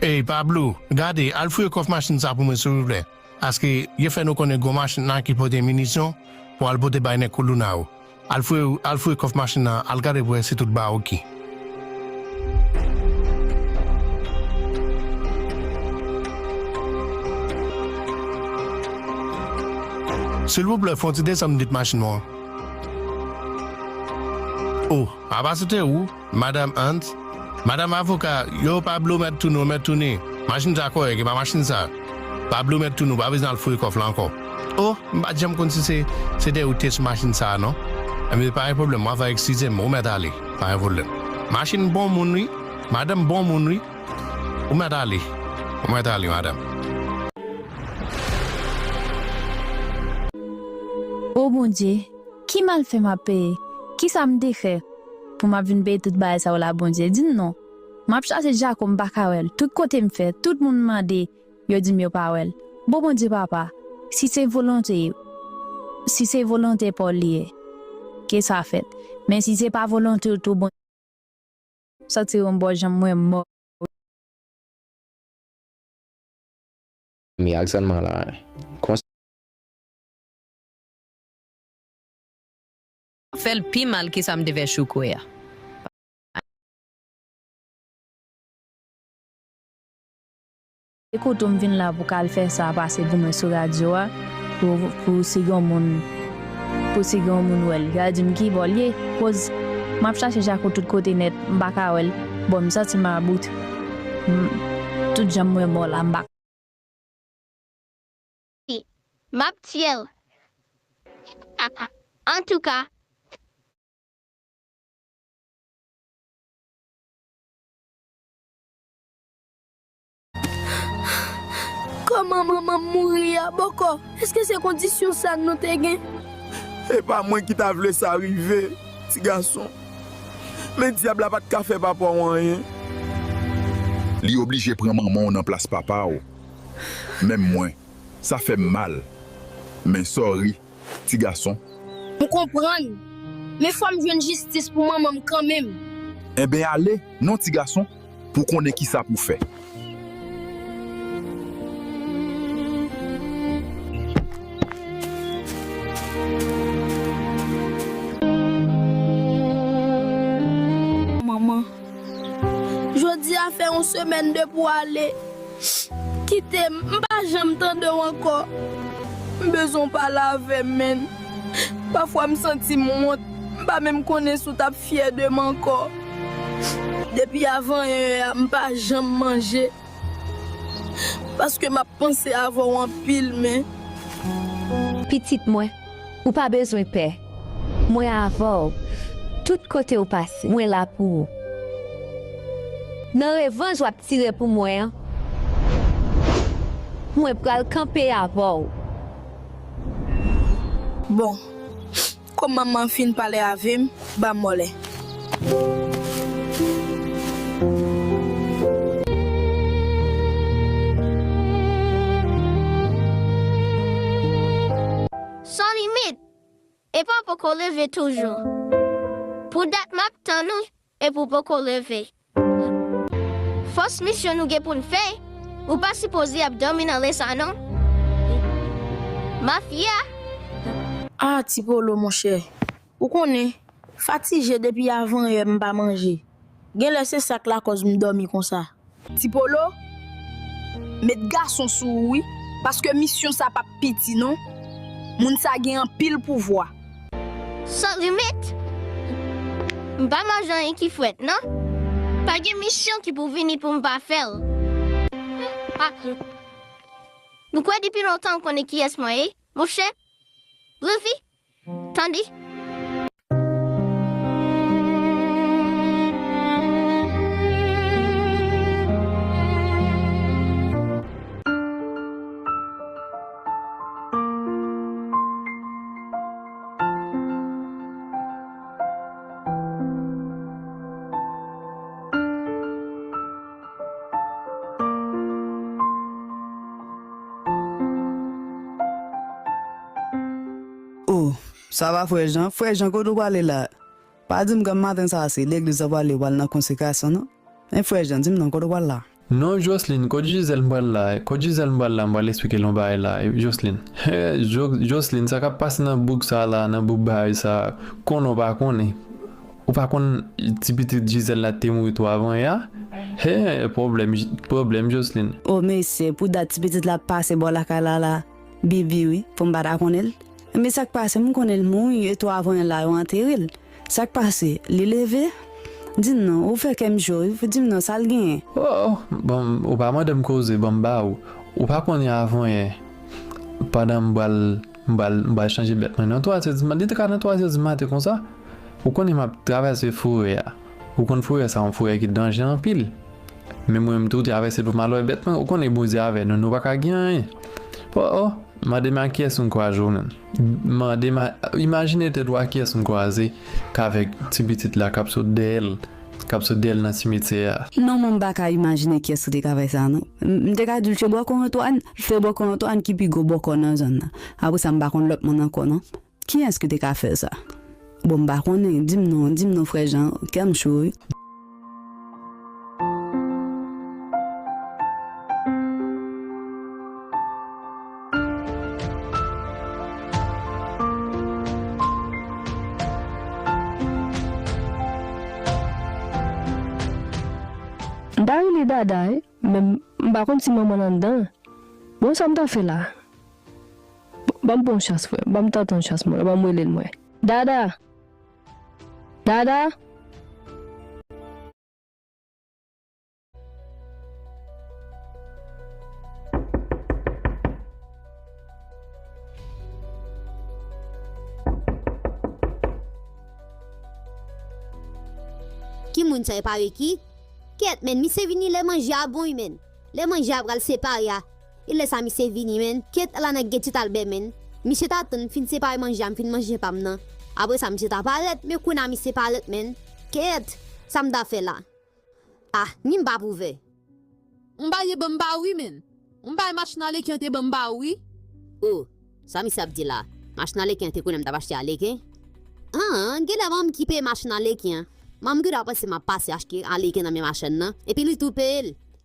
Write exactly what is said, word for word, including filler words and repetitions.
Ey, Pablo, gade, al fouye kòf machin sa pou mwen, silvouplè. Paske yo fè nou konnen gon machin la ki pote minisyon pou al pote bay nèg Koulouna yo. Al fouye, al fouye kòf machin nan, al gade pou wè si tout ba oke. Silvouplè, fè yon ti desann vit machin mwen. Oh, apa se te ou, Madanm Hans? Madanm avoka, yo, Pablo mèt tounen, ou mèt tounen. Machin sa kòrèk, e pa machin sa. Pablo mèt tounen, ou pa bezwen al fouye kòf la ankò. Oh, m pa t janm konn si se, se te ou te sou machin sa a, non. Enben, pa gen pwoblèm, mwen va eskize m, ou mèt ale. Pa gen pwoblèm. Machin bon moun, wi. Madanm bon moun, wi. Ou mèt ale. Ou mèt ale, madanm. O Bondye, ki mal fè m ap peye? Kisa m te fè pou m ap vin peye tout bagay sa yo la, Bondye? Di m non. M ap chache Jako, m pa ka wè l. Tout kote m fè, tout moun m mande, yo di m yo pa wè l. Bon, Bondye Papa, si se volonte, si se volonte pa w li ye, ke sa fèt. Men si se pa volonte w tou, Bondye, santi yon bò janm mwen mò. Mi ak sèlman la. Konsa. Fè l pi mal ke sa m te fè Choukwè a. Se kote w m vin la pou ka al fè sa pase pou mwen sou radyo a, pou, pou si gen yon moun, pou si gen yon moun wè l, y a di m ki bò l ye, koz m ap chache Jako tout kote nèt, m pa ka wè l. Bon, m santi m about. M, tout jan m wè mò la, m pa. M ap tiye l. Antouka. Kòman manman m mouri a bòkò? Èske se kondisyon sa nou te gen? E pa mwen ki ta vle sa rive, ti gason. Men dyab la pa t ka fè papa w anyen. Li oblije pran manman w nan plas papa w. Menm mwen, sa fè m mal. Men sorry, ti gason. M konprann. Men fò m jwenn jistis pou manman m kanmenm. Enben ale, non ti gason, pou w konnen kisa pou w fè. Manman, jodi a fè yon semèn depi w ale. Kite m, m pa janm tande w ankò. M bezwen w pale avè m, menn. Pafwa m santi m wont. M pa menm konnen si w t ap fyè de m ankò. Depi avanyè a, m pa janm manje. Paske m ap panse avè w anpil, men. Pitit mwen, ou pa bezwen pè. Mwen avè w. Tout kote w pase, mwen la pou ou. Nan revanj w ap tire pou mwen an, mwen pral kanpe avè w. Bon, kòm manman an fin pale avè m, ban m mòlè. San limit! Epa w poko leve toujou. Pou dat m ap tann ou, epi w poko leve. Fòs misyon nou gen pou n fè, ou pa sipoze ap dòmi nan lè sa non. Mafya! Ah, Ti Polo, monchè. Ou konnen, fatige depi avanyè m pa manje. Genlè se sa k lakòz m dòmi konsa. Ti Polo, met gason sou ou wi, paske misyon sa p ap piti non. Moun sa gen anpil pouvwa. San limit! M pa manje anyen ki frèt non. Pa gen misyon ki pou vini pou m pa fè l. Nou kwè depi lontan ou konnen kiyès mwen ye, monchè? Blivi? Tande. Oh, sa va frè Jan? Frè Jan, kote w prale la? Pa di m granm maten sa a se legliz w prale, w al nan konsekrasyon non. Men frè Jan, di m non, kote w pral la? Non, Jocelyn, kot Gisèle m pral la? Kot Gisèle m pral la? M pral esplike l yon bagay la, Jocelyn. He, Jo- Jocelyn, sa k ap pase nan bouk sa la, nan bouk bagay sa, konnen w pa konnen. Ou pa konn ti pitit Gisèle la te mouri tou avan yè a? He, pwoblèm, pwoblèm, Jocelyn. O mesye, pou dat ti pitit la ap pase bò lakay la la, Bibi wi, pou m pa ta konnen l. Men sa k pase, m konnen l mouri, e tou avan yè la yo antere l. Sa k pase, li leve? Di m non, ou fè kè m cho wi, di m non, sa l genyen? O, o, bon, ou pa mande m koze, bon, m ba ou. Ou pa konnen avan yè, pandan m pral, m pral, m pral chanje bèt mwen nan twa zè di maten, li te ka nan twa zè di maten konsa. Ou konnen m ap travèse forè a. Ou konn forè sa, yon forè ki danje anpil. Men mwen menm tou travèse pou m al wè bèt mwen. Ou konnen Bondye avè nou, nou pa ka gen anyen. O, o, mande m a kiyès m kwaze w menm. Mande m a, imajine tèt ou a kiyès m kwaze k avèk ti pitit la k ap sot dèyè l, k ap sot dèyè l nan simetyè a. Non, mwen m pa ka imajine kiyès ki te ka fè sa non. M m te ka di l se bòkò Antwàn, se bòkò Antwàn ki pi gwo bòkò nan zòn nan. Apre sa, m pa konn lòt moun ankò non. Kiyès ki te ka fè sa? Bon, m pa konnen, di m non, di m non, frè Jan, kè m cho wi. M ta rele Dada wi, men m pa konn si manman l anndan. Bon, sa m ta fè la? Ban m pran yon chans, frè. Ban m tante yon chans, mwen. Ban m rele l, mwen. Dada! Dada! Ki moun sa e pa Ricky? Kèt, men misye vini lè manje a bon wi, men. Lè manje a pral separe a. E lè sa misye vini, men. Kèt, ala nèg gen ti talbè, men. Misye ta tann m fin separe manje a, m fin manje pa m nan. Apre sa, misye ta parèt, men kounye a misye parèt, men. Kèt, sa m ta fè la? Ah, ni m pa pou vè. M bay e ban m ba ou wi, men. M bay machin a leken an te ban m ba ou wi. Oh, sa misye ap di la? Machin a leken an te konnen m t ap achte a leken? Ah, genlè manman m ki peye machin a leken an. Manman m genlè panse m ap pase achte a leken nan men machann nan, epi li tou peye l.